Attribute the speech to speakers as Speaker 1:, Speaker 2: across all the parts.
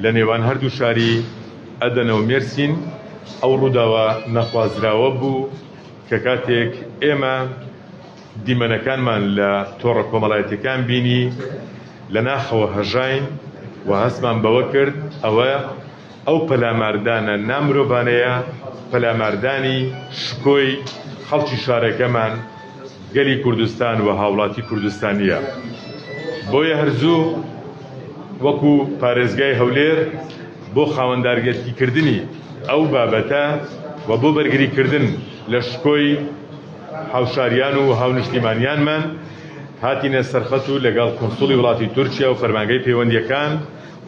Speaker 1: لە نێوان هەردوو شاری ئەدەنە و مێرسین ئەو ڕووداوە نەخوازراوە بوو کە کاتێک ئێمە دیمەنەکانمان لە تۆڕە کۆمەڵایەتیەکان بینی لە ناخەوە هەژاین و هەستمان بەوە کرد ئەوە ئەو پەلاماردانە نامرۆڤانەیە، پەلاماردانی شکۆی خەڵکی شارەکەمان، گەلی کوردستان و هاوڵاتی کوردستانییە. بۆیە هەر زوو وەکو پارێزگای هەولێر بۆ خاوەندارگەتیکردنی ئەو بابەتە و بۆ بەرگریکردن لە شکۆی هاوشاریان و هاونیشتیمانیانمان هاتینە سەرخەت و لەگەڵ کونسوڵی وڵاتی تورکیا و فەرمانگەی پەیوەندییەکان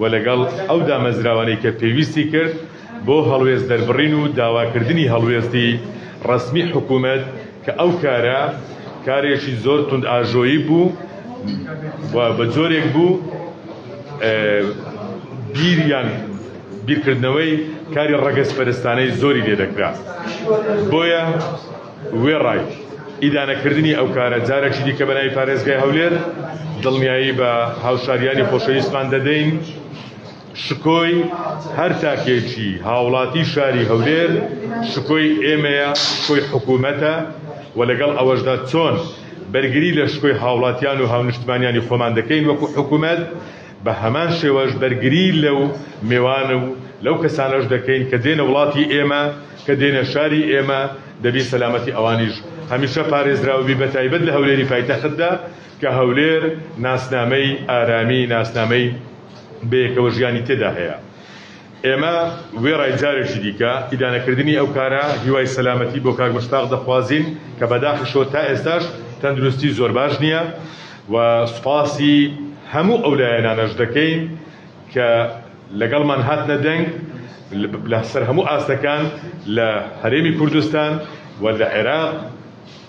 Speaker 1: و لەگەڵ ئەو دامەزراوانەی کە پێویستی کرد بۆ هەڵوێست دەربڕین و داواکردنی هەڵوێستی ڕەسمی حکوومەت کە ئەو کارە کارێکی زۆر توندئاژۆیی بوو و بە جۆرێک بوو بیریان بیرکردنەوەی کاری ڕەگەزپەرستانەی زۆری لێ دەکرا بۆیە وێڕای ئیدانەکردنی ئەو کارە جارێکی دیکە بە ناوی پارێزگای هەولێر دڵنیایی بە هاوشاریانی خۆشەویستمان دەدەین شکۆی هەر تاکێکی هاوڵاتی شاری هەولێر شکۆی ئێمەیە شکۆی حکوومەتە و لەگەڵ ئەوەشدا چۆن بەرگری لە شکۆی هاوڵاتیان و هاونیشتمانیانی خۆمان دەکەین وەکو حکوومەت بە هەمان شێوەش بەرگری لەو مێوان و لەو کەسانەش دەکەین کە دێنە وڵاتی ئێمە، کە دێنە شاری ئێمە، دەبی سەلامەتی ئەوانیش هەمیشە پارێزراو بی، بەتایبەت لە هەولێری پایتەختدا کە هەولێر ناسنامەی ئارامی، ناسنامەی بەیەکەوەژیانی تێدا هەیە. ئێمە وێڕای جارێکی دیکە ئیدانەکردنی ئەو کارە، هیوای سەلامەتی بۆ کاک مشتاق دەخوازین کە بەداخیشەوە تا ئێستاش تەندروستی زۆر باش نییە و سوپاسی هەموو ئەو لایەنانەش دەکەین کە لەگەڵمان هاتنە دەنگ لەسەر هەموو ئاستەکان لە هەرێمی کوردستان و لە عێراق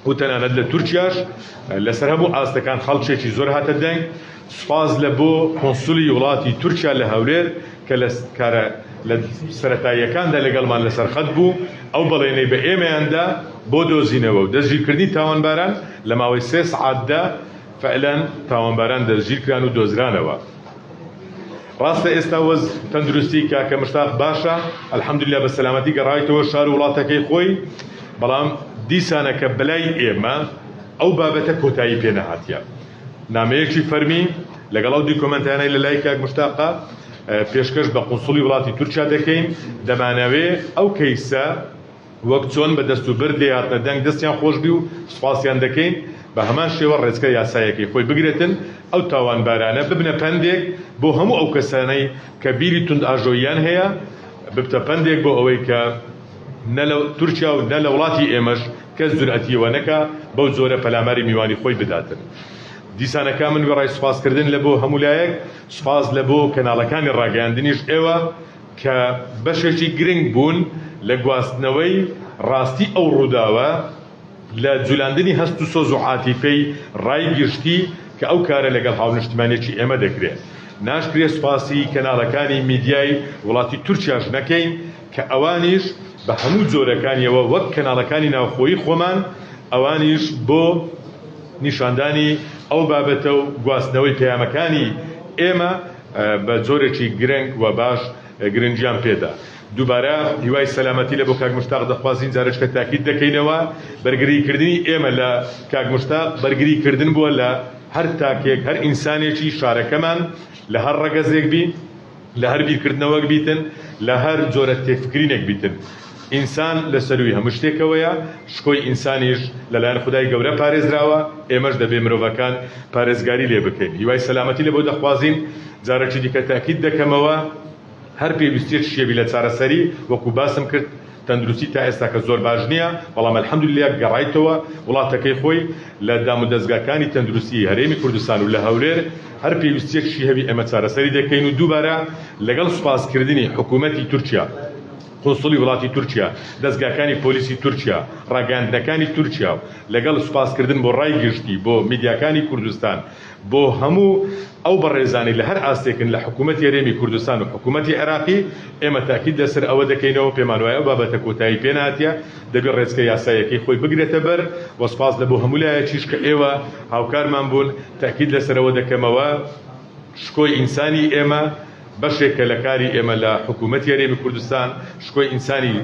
Speaker 1: و تەنانەت لە تورکیاش لەسەر هەموو ئاستەکان خەڵکێکی زۆر هاتە دەنگ. سوپاس لە بۆ کونسولی وڵاتی تورکیا لە هەولێر کە لە کارە لە سەرەتاییەکاندا لەگەڵمان لەسەر خەت بوو، ئەو بەڵێنەی بە ئێمەیان دا بۆ دۆزینەوە و دەستگیرکردنی تاوانباران لە ماوەی سێ سەعاتدا فعلەن تاوانباران دەستگیرکران و دۆزرانەوە. ڕاستە ئێستا وەز تەندروستی کاکە مشتاق باشە الحمدللە بە سەلامەتی گەڕایتەوە شار و وڵاتەکەی خۆی بەڵام دیسانەکە بەلای ئێمە ئەو بابەتە کۆتایی پێ نەهاتیە نامەیەکی فەرمی لەگەڵ ئەو دیکۆمنتانەی لە لای کاک مشتاقە پێشکەش بە قونسوڵی وڵاتی تورکیا دەکەین دەمانەوێ ئەو کەیسە وەک چۆن بە دەست و برد لێ هاتنە دەنگ دەستیان خۆش بی و سوپاسیان دەکەین، بە هەمان شێوە ڕێچکە یاساییەکەی خۆی بگرێتن، ئەو تاوانبارانە ببنە پەندێک بۆ هەموو ئەو کەسانەی کە بیری توندئاژۆییان هەیە، ببتە پەندێک بۆ ئەوەی کە نە لە تورکیا و نە لە وڵاتی ئێمەش کەس جورئەتی ئەوە نەکا بەو جۆرە پەلاماری میوانی خۆی بداتن. دیسانەکە من وێڕای سوپاسکردن لە بۆ هەموو لایەک، سوپاس لە بۆ کەناڵەکانی ڕاگەیاندنیش ئێوە، کە بەشێکی گرنگ بوون لە گواستنەوەی ڕاستی ئەو ڕووداوە، لە جولاندنی هەست و سۆز و عاتیفەی ڕای گشتی کە ئەو کارە لەگەڵ هاونیشتمانیەکی ئێمە دەکرێ. ناشکرێ سوپاسی کەناڵەکانی میدیای وڵاتی تورکیاش نەکەین کە ئەوانیش بە هەموو جۆرەکانیەوە وەک کەناڵەکانی ناوخۆیی خۆمان ئەوانیش بۆ نیشاندانی ئەو بابەتە و گواستنەوەی پەیامەکانی ئێمە بە جۆرێکی گرنگ و باش گرنگیان پێدا. دووبارە هیوای سەلامەتی لە بۆ کاک مشتاق دەخوازین، جارێکە تاکید دەکەینەوە بەرگری کردنی ئێمە لە کاک مشتاق بەرگری کردن بووە لە هەر تاکێک، هەر ئینسانێکی شارەکەمان لە هەر ڕەگەزێک بی، لە هەر بیرکردنەوەک بیتن، لە هەر جۆرە تێفکرینێک بیتن. ئینسان لە سەرووی هەموو شتێکەوەیە، شکۆی ئینسانیش لەلایەن خودای گەورە پارێزراوە، ئێمەش دەبێ مرۆڤەکان پارێزگاری لێ بکەین. هیوای سەلامەتی لە بۆ دەخوازین. جارێکی دیکە تەئکید دەکەمەوە هەر پێویستیەکیش هەبی لە چارەسەری، وەکو باسم کرد تەندروستی تا ئێستاکە زۆر باش نییە، بەڵام الحمدللە گەڕایتەوە وڵاتەکەی خۆی، لە دامودەزگاکانی تەندروستی هەرێمی کوردستان و لە هەولێر هەر پێویستیەکیشی هەبی ئێمە چارەسەری دەکەین و دووبارە لەگەڵ سوپاسکردنی حکوومەتی تورکیا، قونسوڵی وڵاتی تورکیا، دەزگاکانی پۆلیسی تورکیا، ڕاگەیاندنەکانی تورکیا و لەگەڵ سوپاسکردن بۆ ڕای گشتی، بۆ میدیاکانی کوردستان، بۆ هەموو ئەو بەڕێزانەی لە هەر ئاستێکن لە حکوومەتی هەرێمی کوردستان و حکوومەتی عێراقی، ئێمە تاکید لەسەر ئەوە دەکەینەوە، پێمانوایە ئەو بابەتە کۆتایی پێنەهاتیە، دەبێ ڕێچکە یاساییەکەی خۆی بگرێتە بەر و سوپاس لە بۆ هەموو لایەکیش کە ئێوە هاوکارمان بوون، تاکید لەسەر ئەوە دەکەمەوە شکۆی ئینسانی ئێمە. بەشێکە لە کاری ئێمە لە حکوومەتی هەرێمی کوردستان، شکۆی ئینسانی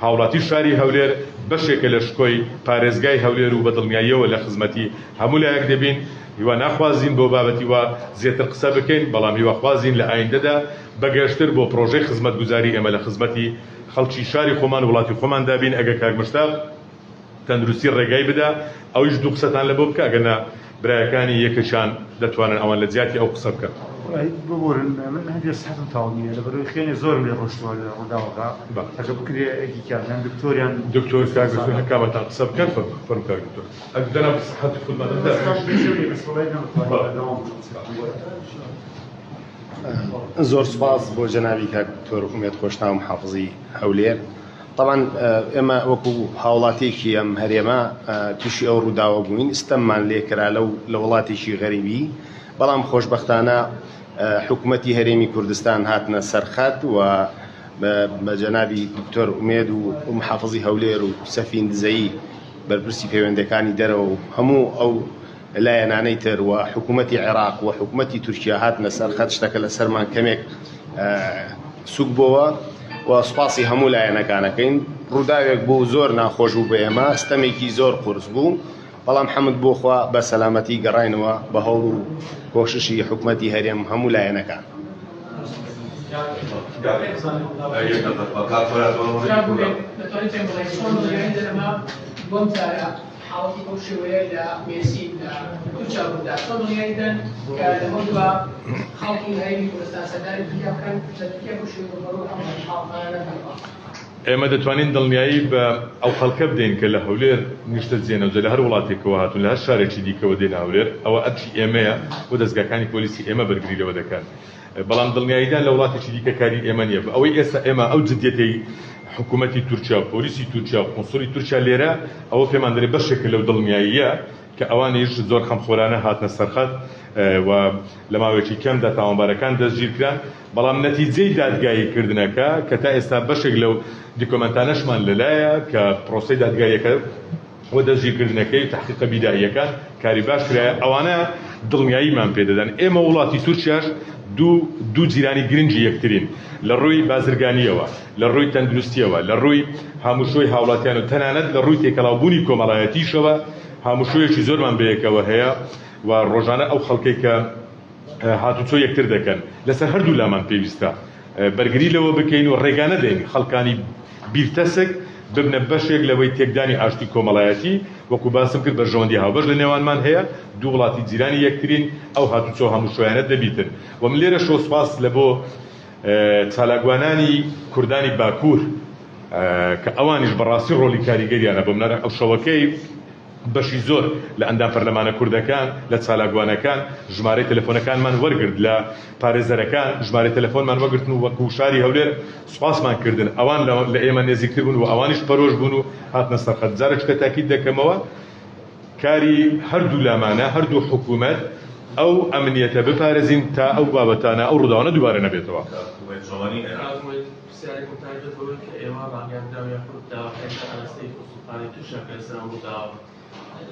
Speaker 1: هاوڵاتی شاری هەولێر بەشێکە لە شکۆی پارێزگای هەولێر و بە دڵنیاییەوە لە خزمەتی هەموو لایەک دەبین، هیوا ناخوازین بۆ بابەتی وا زێتر قسە بکەین، بەڵام هیواخوازین لە ئایندەدا بەگەشتر بۆ پڕۆژەی خزمەتگوزاری ئێمە لە خزمەتی خەڵکی شاری خۆمان وڵاتی خۆماندا بین، ئەگەر کاک مشتاق تەندروستی ڕێگای بدا ئەویش دوو قسەتان لەبۆ بکا ئەگەرنا برایەکانی یەکێکیان دەتوانن ئەوان لە جیاتی ئەو قسە بکەن.
Speaker 2: وەڵاهی ببورن من هەندێ سحەتم تەواو نییە لەبەرئەوەی خوێنێ زۆرم لێ ڕۆشتووە لە ڕووداوەکە
Speaker 1: بەڵێ.
Speaker 2: ئەگەر بکرێ یەکێکیان یان دکتۆر یان
Speaker 1: دکتۆر کاک دکتۆر هەر کامەتان قسە بکەن فەرموو فەرموو کاک دکتۆر ئەگەر جەنابت سحەتی خودمان
Speaker 2: بەس
Speaker 1: دەبدایە.
Speaker 2: زۆر نییە بەس وەڵاهی نەمتوانی
Speaker 1: بەڵێ.
Speaker 2: بەردەوام بم قسە بکەم.
Speaker 3: زۆر سوپاس بۆ جەنابی کاک دکتۆر ئومێد خۆشناو محافزی هەولێر. تەبعەن ئێمە وەکو هاوڵاتیەکی ئەم هەرێمە تووشی ئەو ڕووداوە بووین، ستەممان لێکرا لەو لە وڵاتێکی غەریبی، بەڵام خۆشبەختانە حکومەتی هەرێمی کوردستان هاتنە سەرخەت و بە جەنابی دکتۆر ئومێد و محافزی هەولێر و سەفین دزەیی بەرپرسی پەیوەندەکانی دەرەوە و هەموو ئەو لایەنانەی تر و حکوومەتی عێراق و حکوومەتی تورکیا هاتنە سەر خەت، شتەکە لەسەرمان کەمێک سوک بۆوە و سوپاسی هەموو لایەنەکانەکەین. ڕووداوێک بوو زۆر ناخۆش بوو بە ئێمە، ستەمێکی زۆر قورس بوو، بەڵام حەمد بۆ خوا بە سەلامەتی گەڕاینەوە بە هەوڵ و کۆششی حکوومەتی هەرێم هەموو لایەنەکان.
Speaker 4: حاڵەتی بەو شێوەیە لە مێرسین لە تورکیا ڕوودا، چۆن دڵنیایی دەن کە لەمەودوا خەڵکی هەرێمی کوردستان سەردانی تورکیا بکەن، لە تورکیا بەو شێوەیە ڕووبەڕوو ئەم حاڵەتانە نەبنەوە؟
Speaker 1: ئێمە دەتوانین دڵنیایی بە ئەو خەڵکە بدەین کە لە هەولێر نیشتەجێن و جا لە هەر وڵاتێکەوە هاتوون، لە هەر شارێکی دیکەوە دێنە هەولێر، ئەوە ئەرکی ئێمەیە و دەزگاکانی پۆلیسی ئێمە بەرگری لەوە دەکەن. بەڵام دڵنیاییدان لە وڵاتێکی دیکە کاری ئێمە نییە. ئەوەی ئێستا ئێمە ئەو جدیەتەی حکوومەتی تورکیا و پۆلیسی تورکیا و قونسوڵی تورکیا لێرە، ئەوە پێمان دەرێ بەشێکە لەو دڵنیاییە کە ئەوانیش زۆر خەمخۆرانە هاتنە سەرخەت و لە ماوەیەکی کەمدا تاوانبارەکان دەستگیرکران. بەڵام نەتیجەی دادگاییکردنەکە کە تا ئێستا بەشێک لەو دیکۆمێنتانەشمان لەلایە کە پرۆسەی دادگاییەکە و دەستگیرکردنەکەی و تەحقیقە بیدائییەکان کاری باش کرایە، ئەوانە دڵنیاییمان پێ دەدەن. ئێمە و وڵاتی تورکیاش دوو جیرانی گرنگی یەکترین لە ڕووی بازرگانییەوە، لە ڕووی تەندروستییەوە، لە ڕووی هاموشۆی هاوڵاتیان و تەنانەت لە ڕووی تێکەڵاوبوونی کۆمەڵایەتیشەوە هاموشۆیەکی زۆرمان بەیەکەوە هەیە و ڕۆژانە ئەو خەڵکەی کە هاتوچۆی یەکتر دەکەن لەسەر هەردوو لامان پێویستە بەرگری لەوە بکەین و ڕێگا نەدەین خەڵکانی بیرتەسک ببنە بەشێک لەوەی تێکدانی ئاشتی کۆمەڵایەتی، وەکو باسم کرد بەرژەوەندی هاوبەش لە نێوانمان هەیە، دوو وڵاتی جیرانی یەکترین، ئەو هاتوچۆ هەمووشۆیانە دەبیتن و من لێرەشەوە سوپاس لە بۆ چالاکوانانی کوردانی باکوور کە ئەوانیش بەڕاستی ڕۆڵی کاریگەریانە بۆ منە ئەو شەوەکەی بەشی زۆر لە ئەندام پەرلەمانە کوردەکان، لە چالاکوانەکان ژمارەی تەلەفۆنەکانمان وەرگرت، لە پارێزەرەکان ژمارەی تەلەفۆنمان وەگرتن و وەکو شاری هەولێر سوپاسمان کردن، ئەوان لە ئێمە نێزیکتر بوون و ئەوانیش پەرۆش بوون و هاتنە سەر خەت. جارێکیکە تاکید دەکەمەوە کاری هەردوو لامانە، هەردوو حکوومەت ئەو ئەمنیەتە بپارێزین تا ئەو بابەتانە، ئەو ڕووداوانە دووبارە نەبێتەوە.
Speaker 5: پرسیارێکم تایبەت بەوەی کە ئێوە ڕاگەیاندراو یاخود داواکاریتان ئاراستەی کونسوڵخانەی تورکیا کرد لەسەر ئەم ڕووداوە،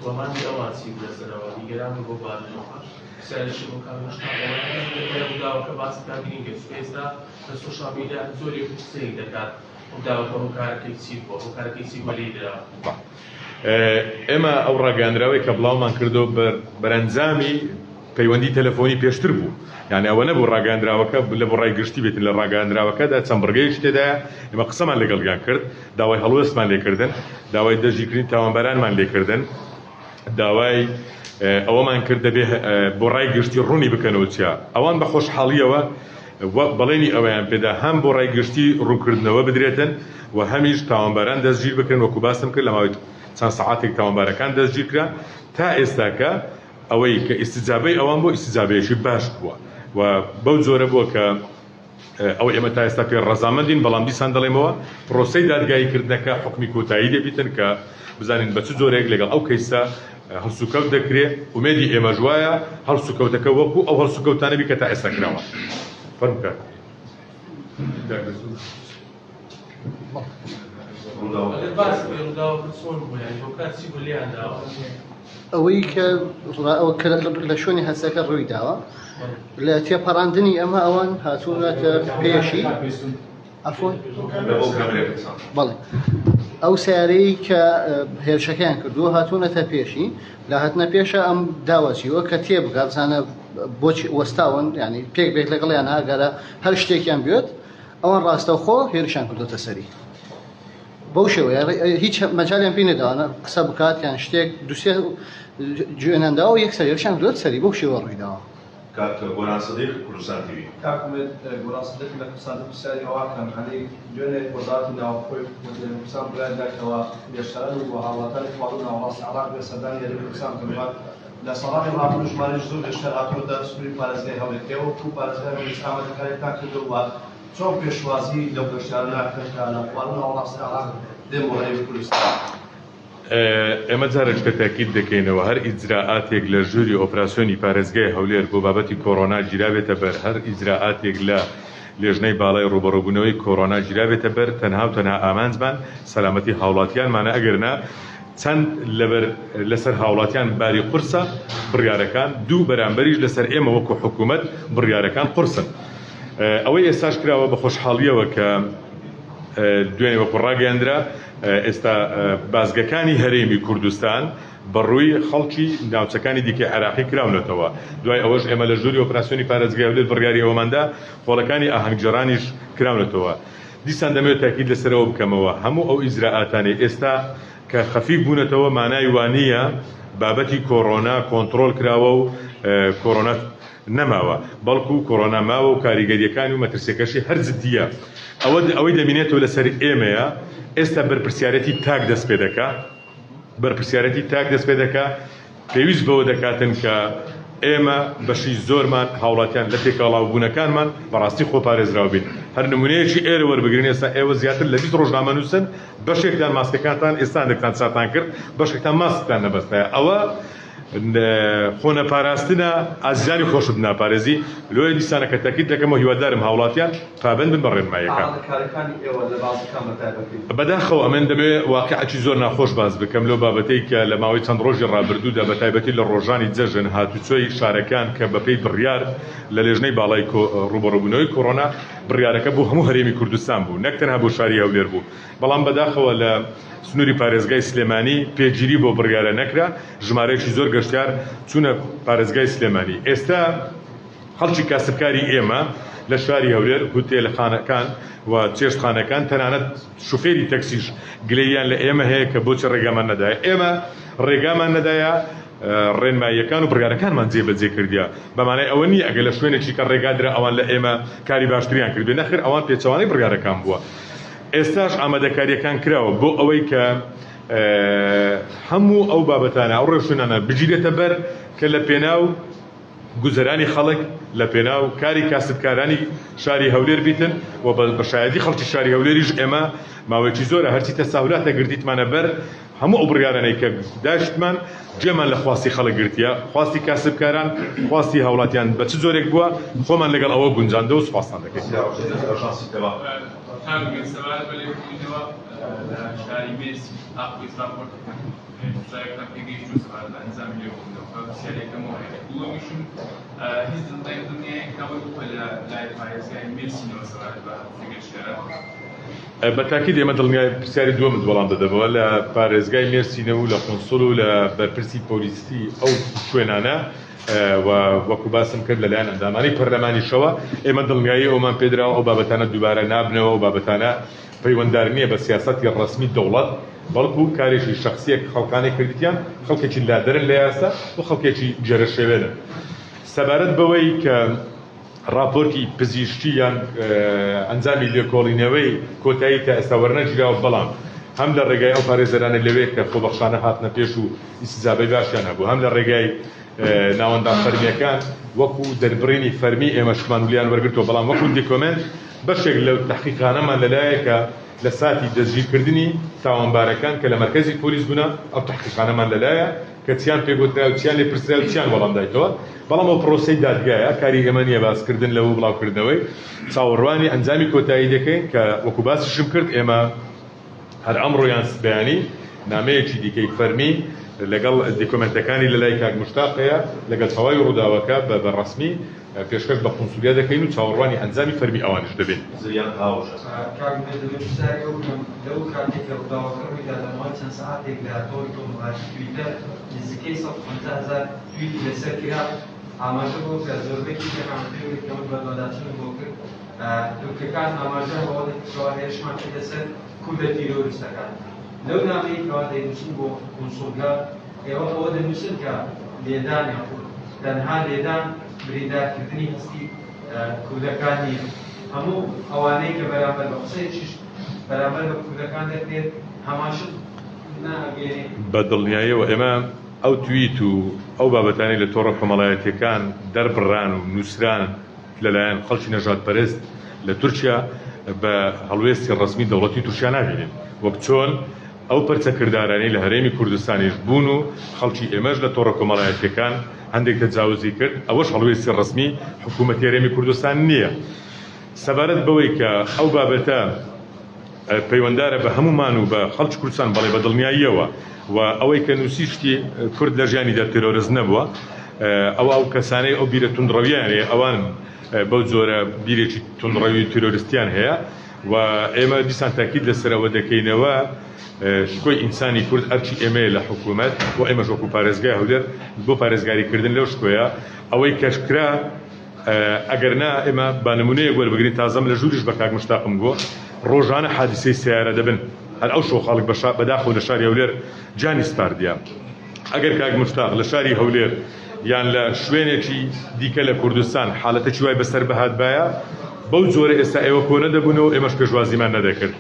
Speaker 5: وەڵامی ئەوان چی بوو لەسەرەوە؟ نیگەران بوون بەو بارودۆخە؟ پرسیارێکی بۆ کاک مشتاق ئەوەیە هەر ڕووداوەکە باس بکات گرینگە چونکە ئێستا لە سۆشیال میدیا زۆرێک قسەیەک دەکات ڕووداوەکە هۆکارەکەی چی بووە هۆکارەکەی چی بووە لێی دراوە؟
Speaker 1: ئێمە ئەو ڕاگەیاندراوەی کە بڵاومان کردەوە بەرەنجامی پەیوەندی تەلەفۆنی پێشتر بوو، یانی ئەوە نەبوو ڕاگەیاندراوەکە لە بۆ ڕای گشتی بێتن، لە ڕاگەیاندراوەکەدا چەند بڕگەیەکی تێدایە، ئێمە قسەمان لەگەڵیان کرد، داوای هەڵوێستمان لێکردن، داوای دەستگیرکردنی تاوانبارانمان لێکردن، داوای ئەوەمان کرد دەبێ بۆ ڕای گشتی ڕوونی بکەنەوە چیا. ئەوان بە خۆشحاڵییەوە بەڵێنی ئەوەیان پێدا هەم بۆ ڕای گشتی ڕوونکردنەوە بدرێتن و هەمیش تاوانباران دەستگیر بکرێن، وەکو باسم کرد لە ماوەی چەند سەعاتێک تاوانبارەکان دەستگیرکران، تا ئێستاکە ئەوەی کە ئیستجابەی ئەوان بووە ئیستجابەیەکی باش بووە و بەو جۆرە بووە کە ئەوەی ئێمە تا ئێستا پێ ڕەزامەندین، بەڵام دیسان دەڵێمەوە پرۆسەی دادگاییکردنەکە حوکمی کۆتایی دەبیتن کە بزانین بە چ جۆرێک لەگەڵ ئەو کەیسە هەڵسوکەوت دەکرێ، ئومێدی ئێمەش وایە هەڵسوکەوتەکە وەکو ئەو هەڵسوکەوتانە بی کە تا ئێستا کراوە. فەرموو کاک.
Speaker 6: ئەوەی کە لە شوێنی هەسەکە ڕووی داوە. لە تێپەڕاندنی ئەمە ئەوان هاتوونەتە پێشی عەفوەن بەڵێ ئەو سیارەی کە هێرشەکەیان کردووە هاتوونەتە پێشی لە هاتنە پێشە ئەم داوەچیوە کە تێ بگات بزانە بۆچی وەستاون ینی پێک بێت لەگەڵیان ئاگەرە هەر شتێکیان بێت ئەوان ڕاستەوخۆ هێرشان کردوتە سەری بەو شێوەیە هیچ مەجالیان پێ نەداوە قسە بکات یان شتێک دوسێ جوێنانداوە یەکسەر هێرشان کردوتە سەری بەو شێوە ڕوویداوە.
Speaker 7: کاک گۆران سدیق، کوردستان تیڤی.
Speaker 8: کاک ئومێد، گۆران سدیق لە کوردستان تیڤی پرسیاری ئەوە ئەکەم ئەنی دوێنێ وەزارەتی ناوخۆی حکومەتی هەرێمی کوردستان بڕیاری دا کەوا گەشتیاران و هاوڵاتیانی خواروو ناوەڕاستی عێراق بێ سەردانی هەرێمی کوردستان بکەن و لە ساڵانی ڕابردوو ژمارەیەکی زۆر گەشتیار هاتوونەتە سنووری پارێزگای هەولێر ئێوە وەکوو پارێزگای هەولێر چ ئامادەکارییەکتان کردووە و چۆن پێشوازی لەو گەشتیارانە ئەکەن کە لە خواروو ناوەڕاستی عێراق دێن بۆ هەرێمی کوردستان؟
Speaker 1: ئێمە جارێکتر تەئکید دەکەینەوە هەر ئیجرائاتێک لە ژووری ئۆپراسیۆنی پارێزگای هەولێر بۆ بابەتی کۆرۆنا گیرابێتە بەر، هەر ئیجرائاتێک لە لێژنەی باڵای ڕووبەڕووبوونەوەی کۆرۆنا گیرابێتە بەر تەنها و تەنها ئامانجمان سەلامەتی هاوڵاتیانمانە ئەگەرنا چەند لەبەر لەسەر هاوڵاتیان باری قورسە بڕیارەکان دوو بەرامبەریش لەسەر ئێمە وەکو حکوومەت بڕیارەکان قورسن ئەوەی ئێستاش کراوە بە خۆشحاڵیەوە کە دوێنێ وەکو ڕاگەیاندرا ئێستا بازگەکانی هەرێمی کوردستان بەڕووی خەڵکی ناوچەکانی دیکەی عێراقی کراونەتەوە، دوای ئەوەش ئێمە لە ژووری ئۆپراسیۆنی پارێزگای هەولێر بڕیاری ئەوەماندا هۆڵەکانی ئاهەنگگێڕانیش کراونەتەوە. دیسان دەمەوێت تاکید لەسەر ئەوە بکەمەوە هەموو ئەو ئیجرائاتانەی ئێستا کە خەفیف بوونەتەوە مانای وانییە بابەتی کۆرۆنا کۆنتڕۆڵ کراوە و کۆرۆنا نەماوە، بەڵکو کۆرۆنا ماوە و کاریگەرییەکانی و مەترسیەکەشی هەر جدییە. ئەوە ئەوەی دەمینێتەوە لەسەر ئێمەیە، ئێستا بەرپرسیارێتی تاک دەست پێدەکا، بەرپرسیارێتی تاک دەست پێدەکا، پێویست بەوە دەکاتن کە ئێمە بەشی زۆرمان هاوڵاتیان لە تێکەڵاوبوونەکانمان بەڕاستی خۆپارێزراو بین. هەر نمونەیەکی ئێرە وەربگرین، ئێستا ئێوە زیاتر لە 20 ڕۆژنامەنووسن، بەشێکتان ماسکەکانتان ئێستا هەندێکتان چاتان کرد، بەشێکتان ماسکتان نەبەستایە. ئەوە خۆنەپاراستنە ئازیزانی خۆشت ناپارێزی لۆیە دیسانە کە تەکید دەکەمەوە هیوادارم هاوڵاتیان پابەند بن بە ڕێنماییەکان.
Speaker 8: ئامادەکاریەکانی ئێوە لە بازەکان بە تایبەتی؟
Speaker 1: بەداخەوە ئەمن دەمەوێ واقیعەکی زۆر ناخۆش باس بکەم لەو بابەتەی کە لە ماوەی چەند ڕۆژی ڕابردوودا بە تایبەتی لە ڕۆژانی جەژن هاتوچۆی شارەکان کە بەپێی بڕیار لە لێژنەی باڵای ڕووبەڕووبوونەوەی کۆرۆنا بڕیارەکە بۆ هەموو هەرێمی کوردستان بوو نەک تەنها بۆ شاری هەولێر بوو بەڵام بەداخەوە لە سنووری پارێزگای سلێمانی پێگیری بۆ بڕیارە نەکرا، ژمارەیەکی زۆر گەشتیار چوونە پارێزگای سلێمانی. ئێستا خەڵکی کاسبکاری ئێمە لە شاری هەولێر، هوتێلخانەکان و چێشتخانەکان، تەنانەت شوفێری تەکسیش گلەییان لە ئێمە هەیە کە بۆچی ڕێگامان نەدایە. ئێمە ڕێگامان نەدایە، ڕێنماییەکان و بڕیارەکانمان جێبەجێ کردیە. بە مانای ئەوە نییە ئەگەر لە شوێنێکی کە ڕێگا درا ئەوان لە ئێمە کاری باشتریان کردبێ، نەخێر ئەوان پێچەوانەی بڕیارەکان بووە. ئێستاش ئامادەکارییەکان کراوە بۆ ئەوەی کە هەموو ئەو بابەتانە، ئەو ڕێوشوێنانە بگیرێتە بەر کە لە پێناو گوزەرانی خەڵک، لە پێناو کاری کاسبکارانی شاری هەولێر بیتن و بە شایەدی خەڵکی شاری هەولێریش ئێمە ماوەیەکی زۆرە هەرچی تەساهولاتە گرتیتمانە بەر، هەموو ئەو بڕیارانەی کە داشتمان گوێمان لە خواستی خەڵک گرتیە، خواستی کاسبکاران، خواستی هاوڵاتیان بە چ جۆرێک بووە، خۆمان لەگەڵ ئەوە گونجاندوە و سوپاستان دەکەین. بە تاکید ئێمە دڵنیای پرسیاری دووەمت وەڵام دەدەمەوە لە پارێزگای مێرسینە و لە قونسڵ و لە بەرپرسی پۆلیسی ئەو شوێنانە و وەکو باسم کرد لەلایەن ئەندامانی پەرلەمانیشەوە ئێمە دڵنیایی ئەومان پێدراوە ئەو بابەتانە دووبارە نابنەوە ئەو بابەتانە پەیوەندار نییە بە سیاسەتی ڕەسمی دەوڵەت بەڵکو کارێکی شەخسییە کە خەڵکانێک کردیان خەڵکێکی لادەرن لە یاسا و خەڵکێکی گێرەشێوێنن سەبارەت بەوەی کە ڕاپۆرتی پزیشکی یان ئەنجامی لێکۆڵینەوەی کۆتایی تا ئێستا وەرنەگیراوە، بەڵام هەم لە ڕێگای ئەو پارێزەرانەی لەوێ کە خۆبەخشانە هاتنە پێش و ئیستیجابەی باشیان هەبوو، هەم لە ڕێگای ناوەندە فەرمییەکان وەکو دەربڕینی فەرمی ئێمە شتمان لێیان وەرگرتووە، بەڵام وەکو دیکۆمێنت بەشێک لەو تەحقیقانەمان لەلایە کە لە ساتی دەستگیرکردنی تاوانبارەکان کە لە مەرکەزی پۆلیس بوونە ئەو تەحقیقانەمان لەلایە کە چیان پێ گوترا و چیان لێ پرسرا و چیان وەڵام دایتەوە، بەڵام ئەوە پرۆسەی دادگایە، کاری ئێمە نییە باسکردن لەوە و بڵاوکردنەوەی، چاوەڕوانی ئەنجامی کۆتایی دەکەین کە وەکو باسیشم کرد ئێمە هەر ئەمڕۆ یان بەیانی نامەیەکی دیکەی فەرمی لەگەڵ دیکۆمێنتەکانی لەلای کاک مشتاق هەیە، لەگەڵ تەواوی ڕووداوەکە بە بە ڕەسمی پێشکەش بە قونسولیە دەکەین و چاوەڕوانی ئەنجامی فەرمی ئەوانیش دەبین.
Speaker 7: زریان هاوشە.
Speaker 9: کاک ئومێد دەمەوێت پرسیاری ئەو بکەم، لەو کاتەی کە ڕووداوەکە ڕوویدا لە ماوەی چەند سەعاتێک لە تۆڕی کۆمەڵایەتی تویتەر نزیکەی 150 هەزار تویتی لەسەر کرا، ئاماژە بەوە کرا زۆربەی تویتەکان بەپێی ئەوەی کە من بەدواداچوونم بۆ کرد تورکەکان ئاماژەیان بەوە دەکرد کەوا هێرشمان کردە سەر کوردە تیرۆریستەکان. لەو نامەیەی کەوا دەینووسن بۆ کونسوڵگە ئێوە ئەوە دەنووسن کە لێدان یاخود تەنها لێدان بریندارکردنی هەستی کوردەکان نییە، هەموو ئەوانەی کە بەرامبەر بە قسەیەکیش بەرامبەر بە کوردەکان دەکرێت هەمان شت ناگەیەنێ.
Speaker 1: بە دڵنیاییەوە ئێمە ئەو تویت و ئەو بابەتانەی لە تۆڕە کۆمەڵایەتییەکان دەربڕران و نووسران لەلایەن خەڵکی نەژادپەرست لە تورکیا بە هەڵوێستی ڕەسمی دەوڵەتی تورکیا نابینین، وەک چۆن ئەو پەرچەکردارانەی لە هەرێمی کوردستانیش بوون و خەڵکی ئێمەش لە تۆڕە کۆمەڵایەتییەکان هەندێک تەجاوزی کرد، ئەوەش هەڵوێستی ڕەسمی حکوومەتی هەرێمی کوردستان نییە. سەبارەت بەوەی کە ئەو بابەتە پەیوەندارە بە هەموومان و بە خەڵکی کوردستان، بەڵێ بە دڵنیاییەوە و ئەوەی کە نووسیشتی کورد لە ژیانیدا تێرۆرست نەبووە، ئەوە ئەو کەسانەی ئەو بیرە توندڕەوییان هەیە ئەوان بەو جۆرە بیرێکی توندڕەوی و تیرۆرستیان هەیە و ئێمە دیسان تاکید لەسەر ئەوە دەکەینەوە شکۆی ئینسانی کورد ئەرکی ئێمەیە لە حکوومەت و ئێمەش وەکوو پارێزگای هەولێر بۆ پارێزگاریکردن لەو شکۆیە ئەوەی کەش کرا ئەگەر نا ئێمە با نمونەیەک وەربگرین تازەم لە ژووریش بە کاک مشتاقم گۆ ڕۆژانە حادیسەی سەیارە دەبن هەر ئەو شەو خەڵک بەداخەوە لە شاری هەولێر گیانی سپاردیە ئەگەر کاک مشتاق لە شاری هەولێر یان لە شوێنێکی دیکە لە کوردستان حالەتێکی وای بەسەر بهاتبایە بەو جۆرە ئێستا ئێوە کۆ نەدەبوونەوە ئێمەش پێشوازیمان نەدەکرد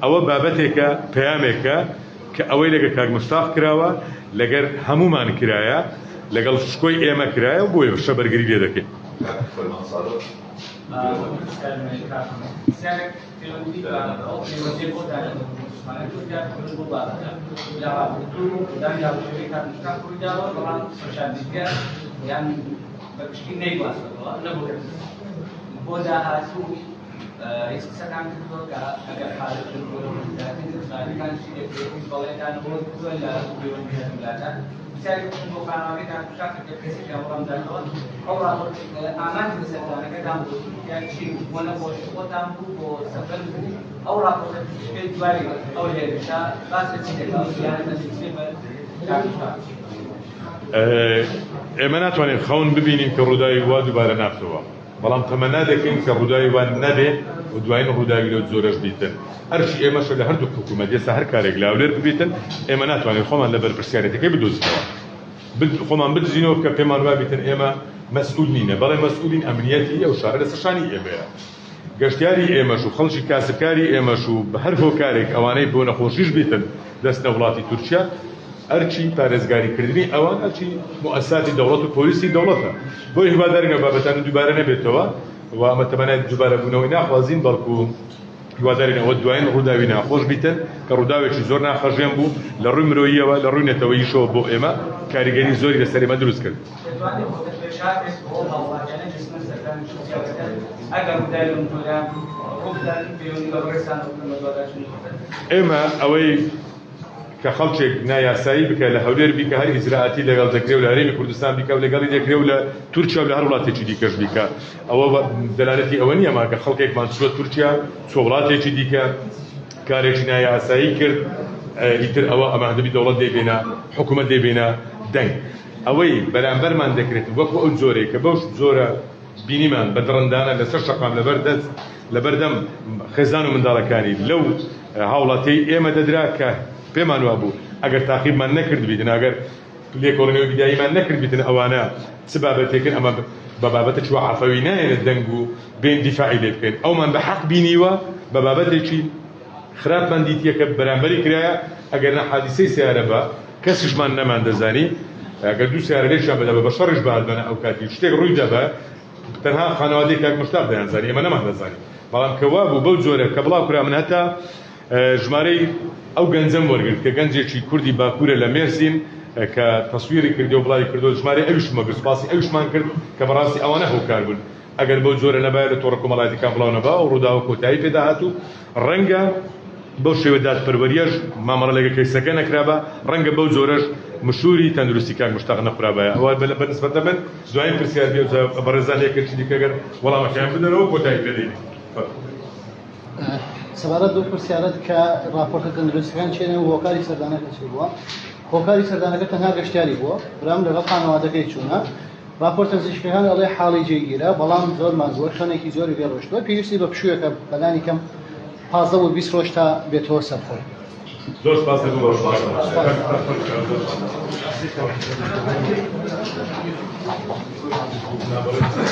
Speaker 1: ئەوە بابەتێکە پەیامێکە کە ئەوەی لەگە کاک مشتاق کراوە لەگەر هەموومان کرایە لەگەڵ شکۆی ئێمە کرایە و بۆیە شە بەرگری لێ دەکەین.
Speaker 7: کاک فەرمان سادق.
Speaker 10: پرسیارێک پەیوەندی بە ئەو پەیوەندیە بۆتان تورکیا کردن بۆ بابەتە لە ڕابردوو ڕووداوی هاوشێوەی کاک مشتاق ڕوویداوە بەڵام سۆشیال میدیا یان بە گشتی نەیگواستەوە نەبوو بۆ داهاتوو هیچ قسەتان کردووە کە ئەگەر حالەت ڕووداوەکان چی دەکرێت هیچ بەڵێنتان بۆ کردووە لە پەیوەندی هەردوولاتان؟ پرسیاری خۆم بۆ خانەوادەی کاک مشتاق کرد کە کەسێکیان وەڵام داتەوە ئەو ڕاپۆرت ئامانج لە سەردانەکەتان بۆ تورکیا چی بوو؟ بۆ نەخۆشی خۆتان بوو بۆ سەفەر بوو؟ ئەو ڕاپۆرتە پزیشکەی دوای ئەو هێرشە باس لە چی دەکات؟ ئەو زیانە تەندروستیە بە کاک مشتاق چی بوو؟
Speaker 1: ئێمە ناتوانین خەون ببینین کە ڕووداوی وا دووبارە نابتەوە. بەڵام تەمەنا دەکەین کە ڕووداوی وا نەبێ و دوایین ڕووداوی لەو جۆرەش بیتن. ئەرکی ئێمەشە لە هەردوو حکوومەت ئێستا هەر کارێک لە هەولێر ببیتن ئێمە ناتوانین خۆمان لە بەرپرسیارێتەکەی بدۆزینەوە. خۆمان بدزینەوە کە پێمان وابیتن ئێمە مەسئول نینە. بەڵێ مەسئولین ئەمنیەتی ئەو شارە لەسەر شانی ئێمەیە. گەشتیاری ئێمەش و خەڵکی کاسبکاری ئێمەش و بە هەر هۆکارێک ئەوانەی بۆ نەخۆشیش بیتن دەچنە وڵاتی تورکیا، ئەرکی پارێزگاری کردنی ئەوان ئەرکی موئەسساتی دەوڵەت و پۆلیسی دەوڵەتە. بۆیە هیوادارین ئەو بابەتانە دووبارە نەبێتەوە و ئەمە تەمەنای دووبارە بوونەوەی ناخوازین، بەڵکو هیوادارین ئەوە دوایین ڕووداوی ناخۆش بیتن کە ڕووداوێکی زۆر ناخەژێن بوو لە ڕووی مرۆییەوە، لە ڕووی نەتەوەییشەوە بۆ ئێمە کاریگەری زۆری لەسەر ئێمە دروست کرد.
Speaker 10: دەتوانێت خۆتە پێشهاتێک بۆ ئەو هاوڵاتیانە جسمەن سەردانی تورکیا بکەن ئەگەر ڕووداوی لەم جۆرە ڕووبدات و پەیوەندی بە بەڕێزتانەوە بکەن بەدواداچوونی بکەن؟
Speaker 1: ئێمە ئەوەی کە خەڵکێک نایاسایی بکە لە هەولێر بیکە هەر ئیجرائاتی لەگەڵ دەکرێ و لە هەرێمی کوردستان بیکە و لەگەڵی دەکرێ و لە تورکیا و لە هەر وڵاتێکی دیکەش بیکە ئەوە دەلالەتی ئەوە نییە ما کە خەڵکێکمان چووە تورکیا چووە وڵاتێکی دیکە کارێکی نایاسایی کرد ئیتر ئەوە ئەمە دەبی دەوڵەت دەیبێنە حکوومەت دەیبێنە دەنگ ئەوەی بەرامبەرمان دەکرێت وەکو ئەو جۆرەی کە بەو جۆرە بینیمان بە دڕندانە لەسەر شەقام لەبەر دەست لەبەردەم خێزان و منداڵەکانی لەو هاوڵاتیەی ئێمە دەدرا کە پێمان وابوو ئەگەر تاقیبمان نەکردبیتن ئەگەر لێکۆڵینەوەی بیداییمان نەکردبیتن ئەوانە چ بابەتێکن ئەمە بە بابەتێکی وا عەفەوی نایەنە دەنگ و بێن دیفاعی لێ بکەین ئەومان بە حەق بینیوە بە بابەتێکی خراپمان دیتیە کە بەرامبەری کرایە ئەگەرنا حادیسەی سەیارە بە کەسیشمان نەمان دەزانی ئەگەر دوو سەیارە لێکیان بدابا بە شەڕیش بهاتبانە ئەو کاتی شتێک ڕووی دابا تەنها خانەوادەی کاک مشتاق دەیانزانی ئێمە نەمان دەزانی بەڵام کە وابوو بەو جۆرە کە بڵاو کرا من هەتا ژمارەی ئەو گەنجەم وەرگرت کە گەنجێکی کوردی باکوورە لە مێرسین کە تەسویری کردی و بڵاوی کردەوە ژمارەی ئەویشم وەرگرت سوپاسی ئەویشمان کرد کە بەڕاستی ئەوانە هۆکار بوون ئەگەر بەو جۆرە نەبایە لە تۆڕە کۆمەڵایەتیەکان بڵاو نەبا ئەو ڕووداوە کۆتایی پێدەهات و ڕەنگە بەو شێوە دادپەروەریەش مامەڵە لەگە کەیسەکە نەکرابا، ڕەنگە بەو جۆرەش مشوری تەندروستی کاک مشتاق نەخورابایە. ئەوە بە نسبەت من دوایین پرسیار بێ و بەڕێزان یەکێکی دیکە گەر وەڵامەکەیان بدەنەوە کۆتایی پێ دێنین.
Speaker 6: سەبارەت بەو پرسیارەت کە ڕاپۆرتە تەندروستیەکان چێنە و هۆکاری سەردانەکە چی بووە، هۆکاری سەردانەکە تەنها گەشتیاری بووە، برام لەگەڵ خانەوادەکەی چوونە، ڕاپۆرتە پزیشکەکان ئەڵێ حاڵی جێگیرە، بەڵام زۆر ماندووە، خوێنێکی زۆری لێ ڕۆیشتووە، پێویستی بە پشوویەکە بەلانی کەم 15 بۆ 20 ڕۆژ تا بێتەوە سەر خۆی.
Speaker 1: زۆر سپاس دەکەم.
Speaker 6: سپاس.